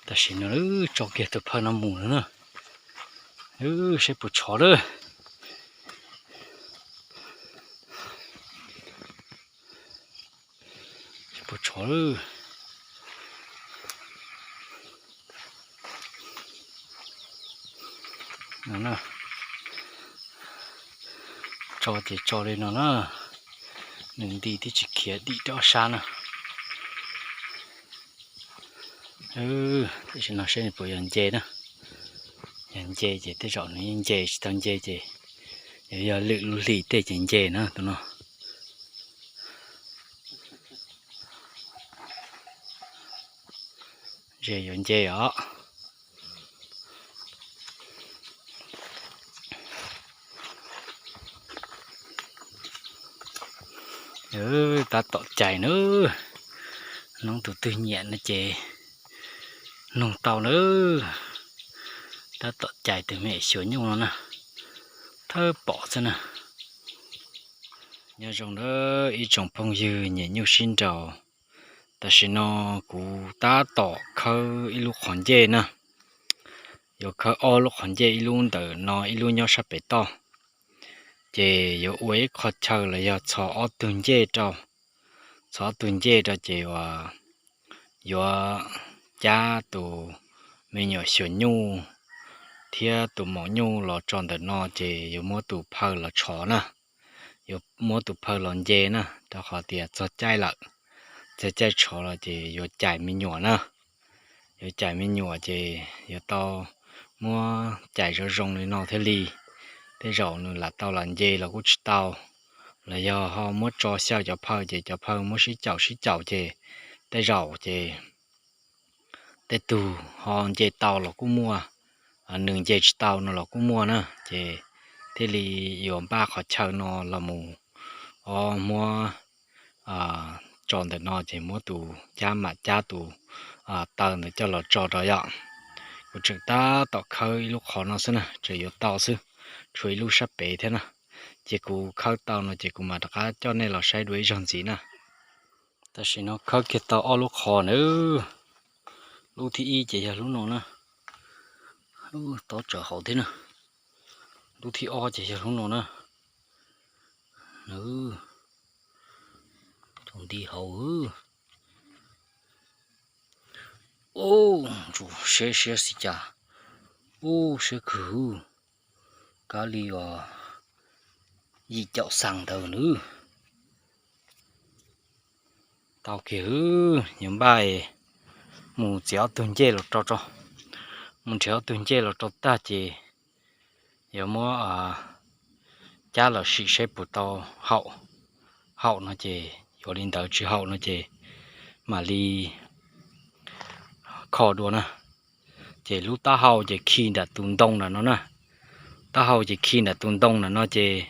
Tam sim no tso kiag tus phawj no mus lawm na. Seb puas tshov lawm. Seb puas tshov lawm. Tso ces tso li no na. Nws nti twb tsis khiav dim rau ob sab na. Tam sim no seb nws puas yog nce na. Yog nce ces tej zaum nws yeej nce, tsis tau nce ces yuav yog lwm lub hlis tej ces nce na tus no. Ze yuav nce os. Tab tom cais na. Noog tus twg nyiam no ces noog tau na. Tab tom cais tus me xyuas nyuj no na. Thawj pom xwb na. Nyob zoo na ib tsoom phooj ywg nyiam nyuj sib nraus. Tam sim no kuv tab tom khawb ib lub qhov ncej na. Yuav khawb ob lub qhov ncej, ib lub ntawm no ib lub nyob sab pem toj. Ces yuav ua ib qho chaw los yog txhos ob tug ncej rau. Txhos ob tug ncej rau ces uas yuav cab tus me nyuam xyuas nyuj thiab tus maum nyuj los tso ntawm no ces yuav muab tus phawj los tshov na. Yuav muab tus phawj los nce na, rau qhov tias txog caij lawm, txog caij tshov los ces yuav cais me nyuam na. Yuav cais me nyuam ces yuav tau muab cais zoo zoo li no thiaj li. Tej zaum nws lam tau lam nce los kuj tsis tau, los yog ho muab tso xyaw cov phawj ces cov phawj muab sib caum sib caum ces tej zaum ces tej tug ho nce tau los kuj muaj, nws nce tsis tau no los kuj muaj na. Ces thiaj li yuav npaj qhov chaw no los mus o muab tso ntawm no ces muab tus cab mam cab tus taw ntawd coj los tso rau yom. Kuv tseem tab tom khawb ib lub qhov no xwb na, tseem yuav tau xwb, tshuav ib lub sab pem thiab na. Ces kuv khawb tau no ces kuv mam rov qab coj nej los saib dua ib zaug ntxiv na. Tam sim no khawb kiag tau ob lub qhov na. Lub thib ib ces yog lub no na. Tob tsawv hauv thiab na. Lub thib ob ces yog lub no na. Thaum nti hauv. Ub, ntsus siab siab xis cas. Ub, siab kawg. Kab li uas yim caum xees ntawd nws. Tau kiag, yuav npaj mus txiav ob tug ncej los rau tso. Mus nrhiav ob tug ncej los rau tag ces yuav muab cab los sim seb puas tau haum. Haum no ces yuav li ntawd, tsis haum no ces mam li kho dua na. Ces lub taub hau ces khi nram tus ntoo nram no na. Taub hau ces khi nram tus ntoo nram no ces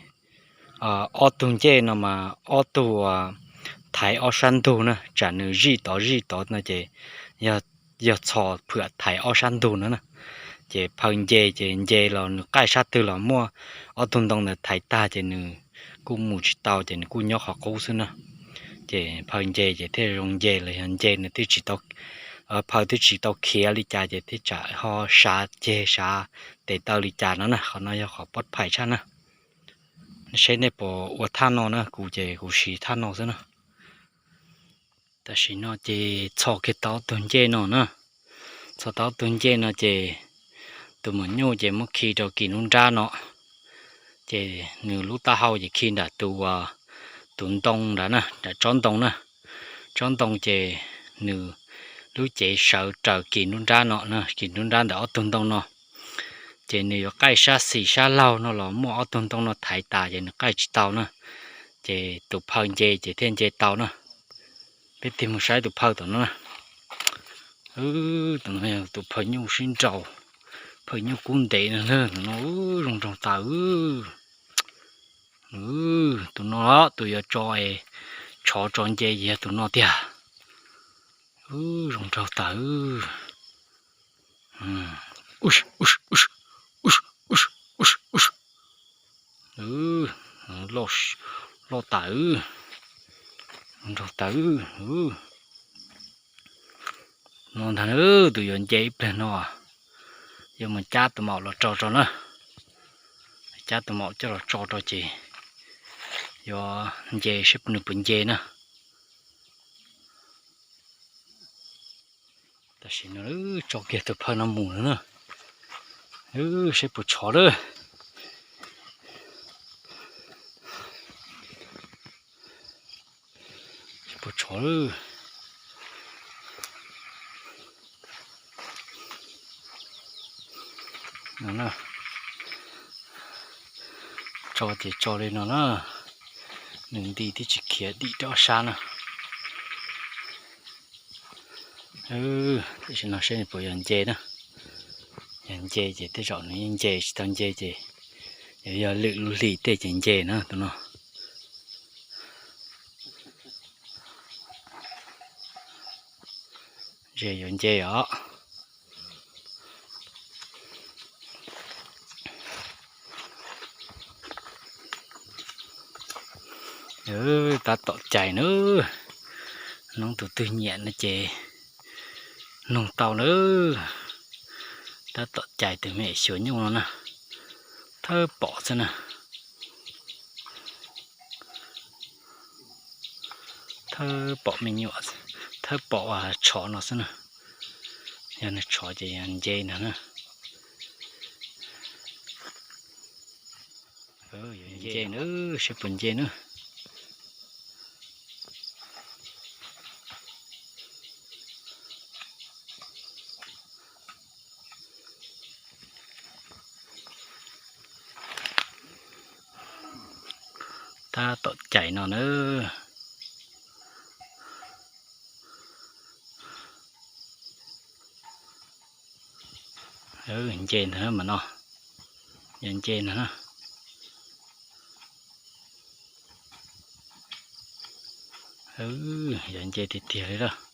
ob tug ncej no mas ob tug thaiv ob sab ntug na, tsam nws zij tod zij tod no ces yog txhos phwam thaiv ob sab ntug no na. Ces phawj nce ces nce los nws qaij sab twg los muaj ob tug ntoo ntawd thaiv tag ces nws kuj mus tsis tau ces nws kuj nyob qhov qub xwb na. Ces phawj nce ces thiaj zoo nce los yog nce nws twb tsis tau, phawj twb tsis tau khiav li cas ces thiaj tsam ho sav ceg sav tes taw li cas no na. Qhov no yog qhov pov phais tshaj na. Seb nej puas ua thaj no na, kuv ces kuv siv thaj no xwb na. Tam sim no ces txhos kiag tau ob tug ncej no na. Txhos tau ob tug ncej no ces tus maum nyuj ces muab khi rau kis nruab nrab no. Ces nws lub taub hau ces khi nram tus, tus ntoo nrad na, nram tsob ntoo na. Tsob ntoo ces nws lub cev sawv raws kis nruab nrab no, kis nruab nrab ntawm ob tug ntoo no. Ces nws yuav qaij sab xis sab laug no los muaj ob tug ntoo no thaiv tas ces nws qaij tsis tau na. Ces tus phawj nce ces thiaj nce tau na. Peb tig mus saib tus phawj tom no na. Tus no yog tus phawj nyuj sib nraus, phawj nyuj kub ntev no, zoo nraug tas. Tus no tus yuav tso, tshov tso nce yog tus no tiag. Zoo nraug tas. Loj tas, zoo nraug tas. No ntag na, tus yuav nce ib pliag no, yuav mus cab tus maum los tso rau na. Cab tus maum coj los tso rau ces yuav nce saib nws puas nce na. Tam sim no tso kiag tus phawj no mus lawm na. Saib puas tshov lawm. Puas tshov lawm. Tso ces tso li no na, nws nti thiab tsis khiav dim rau ob sab na. Tam sim no seb nws puas yog nce na. Yog nce ces tej zaum nws yeej nce, tsis tau nce ces yuav yog lwm lub hlis tej ces nce na tus no. Ntshe yuav nce os. Tab tom cais na, hnub tus twg nyiam no ces noog tau na. Tab tom cais tus me xyuas nyuj no na, thawb pom xwb na. Thawb pom me nyuam, thawb pom tshov no xwb na. Yog nws tshov ces yog nce ntag na. Nce na, saib puas nce na. Tab tom cais no na. Nce ntag mas no, yog nce ntag na. Yog nce tiag tiag li lawm.